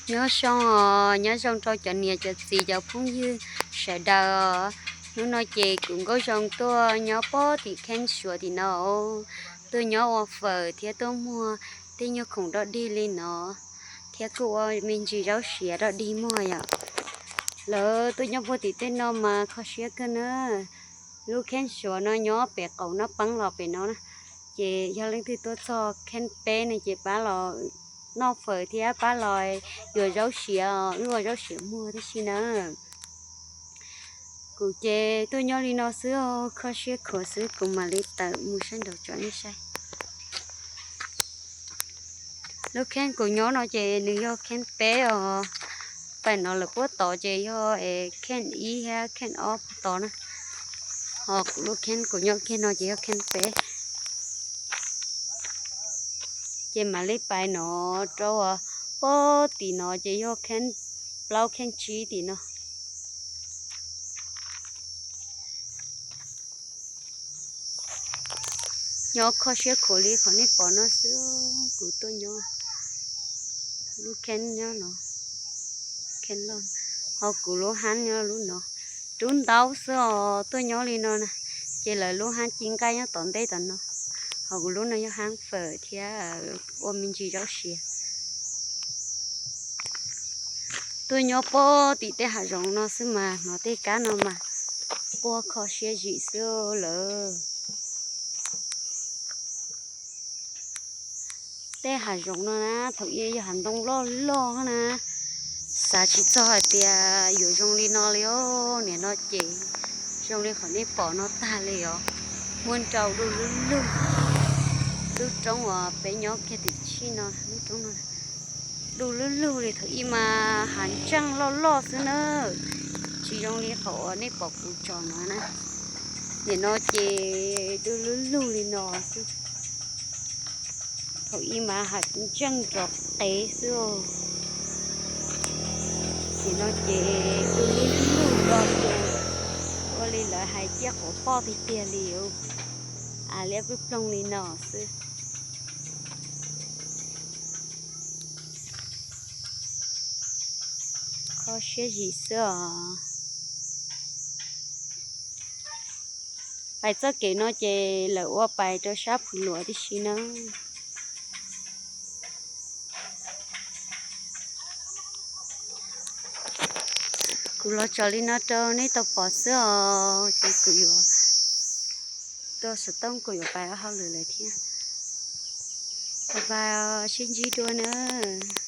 Nyob zoo os, nyob zoo rau cov niam cov txiv cov phooj ywg sawv daws os. Hnub no ces kuv Nkauj Zoo tuaj nyob pob tim kheeb Suav tim no, tuaj nyob ua fawm thiab tuaj muag tej nyuag khoom dog dig li no, thiab kuj ua me ntsis zaub siav dog dig muag yom. Lawv tuaj nyob puag tim tej no mas kho siab kawg na. Lub kheeb Suav no nyob pem qaum noj peeb los pem no na, ces yog leej twg tuaj txog kheeb peb ne ces pab los noj fawm thiab pab los yuav zaub siav, wb ua zaub siav muag tib si na. Kuv ces tuaj nyob li no xwb, kho siab khuav xwb, kuv mam li tawm mus sab nraud tso nej saib. Lub kheeb kuv nyob no ces nws yog kheeb peb os. Pem no lawv puab tod ces yog kheeb ib thiab kheeb ob puag tod na. Ho kuv lub kheeb kuv nyob kiag no ces yog kheeb peb. Ces mam li pais no rau pob tim no ces yog kheeb plaub kheeb tsib tim no. Nyob kho siab khuav li qhov nej pom no xwb, kuv tuaj nyob lub kheeb nyob no, kheeb loj, ho kuv lub hab nyob lub no. Rub ntaub xwb os, tuaj nyob li no na, ces lawv lub hab ci nqaij nyob tom ntej tom no, ho kuv lub no yog hab fawm thiab ua me ntsis zaub siav. Tuaj nyob pob tim tej hav zoov no xwb mas hnov tej kab no mas quaj kho siab zim xwb lawm. Tej hav zoov no na thaum ub yog hav ntoo loj loj na, xav tsis txog hais tias yuav zoo li no li os. Nim no ces zoo li qhov nej pom no tag li os, muaj nrau du lug lug. Lub roob uas peb nyob kiag tim tsib no, lub roob no du lug lug li, thaum ub mas hav ntseej loj loj xwb na, tsis zoo li qhov uas nej pom kuv tso no na. Nim no ces du lug lug li no xwb. Thaum ub mas hav ntseej rov qev xwb. Nim no ces du lug lug los tus, ua li lawv hais ciaj quav poj tiag tiag li, a liab ploog ploog li no xwb. Kho siab zim xwb os. Pais txoj kev no ces lawv ua pais rau sab Phwv Luas tib si na. Kuv los tsom li no rau nej tau pom xwb os, ces kuv yuav tuaj xov tooj kuv yuav pais ua hauj lwm lawm thiab. Pais pais, sib ntsib dua nawb.